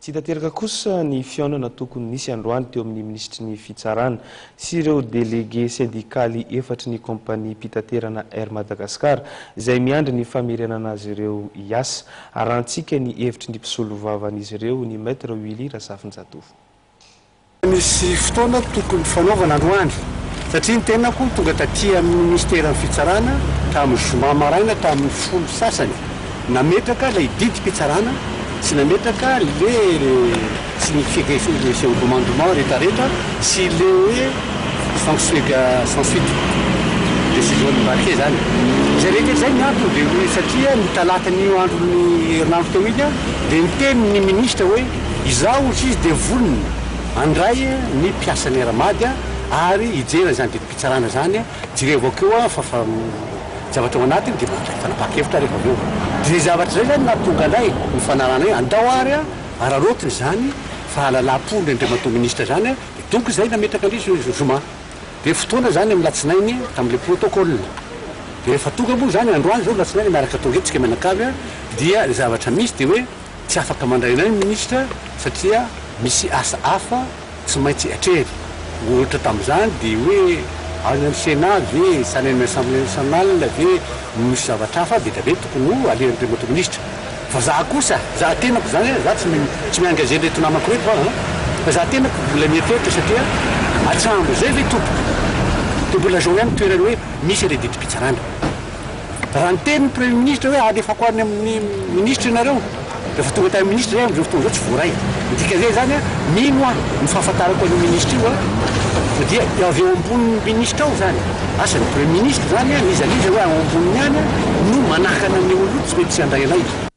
Tsy tanteraka kosa ny fihaonana tokony nisy androany teo amin'ny minisitry ny Fitsarana sy ireo delege sendikaly efatry ny kaompaniam-pitaterana Air Madagascar izay miandry ny famerenana azy ireo hiasa. Arahantsika ny hevitry ny mpisolovavan'izy ireo, ny Maître Willy Razafinjatovo. Nisy fotoana tokony fanaovana androany satria ny tenako tonga taty amin'ny minisiteran'ny fitsarana tamin'ny zoma maraina tamin'ny 10 sasany, nametraka ilay didim-pitsarana sy nametraka le signification commandement rehetrarehetra sy le hoe sans suite décision ny parquet zany. Zay rehetra zay ny antony de hoe satria ny talatan'io andron'ny herinandro teo iny de niteny ny ministra hoe izaho izy de vonona handray ny mpiasan'ny Air Mad ary hijery zany didim-pitsarana zany, jereo akeo fa zavatra ao anatiny de mandray fanapahan-kevitra rehefa avy eo. De zavatra zay zany nahatonga anay ny fanarahana hoe andao ary araraotiny zany fahalalam-pomba Andriamatoa ministra zany, de donc zay nametraka an'izy zoma. De fotoana zany amin'ny latsinainy tamin'le protocole. De rehefa tonga moa zany androany zao latsinainy miaraka tonga eto tsika mianakavy, dia ny zavatra misy de hoe tsy afaka mandray anay ny ministra satria misy asa hafa tsy maintsy atrery. Ohatra tamin'izany de hoe any amin'ny Sénat ve sa any amin'ny Assemblée nationale ve misy zavatra hafa be dia be tokony ho alehan'Andriamatoa ministra. Fa za kosa, za tenako zany, za tsy mi-engager an'ireto namako ireto aho, fa za tenako mbola mieritreritra satria atsambo zay ve tompoko de mbola zao ihany toerany hoe misy ilay didim-pitsarana. Raha niteny ny premier ministre hoe alefako any amin'ny ministre ianareo, rehefa tonga tany ministre zay amin'izao fotoana izao tsy voaray. Ny dikan'izay zany, mino aho ny fahafantarako an'io ministre io dia avy eo ambonin'ny ministre ao zany, asa ny premier ministre zany n'iza n'iza hoe ao amboniny any no manakana ny olona io tsy mety tsy handray anay.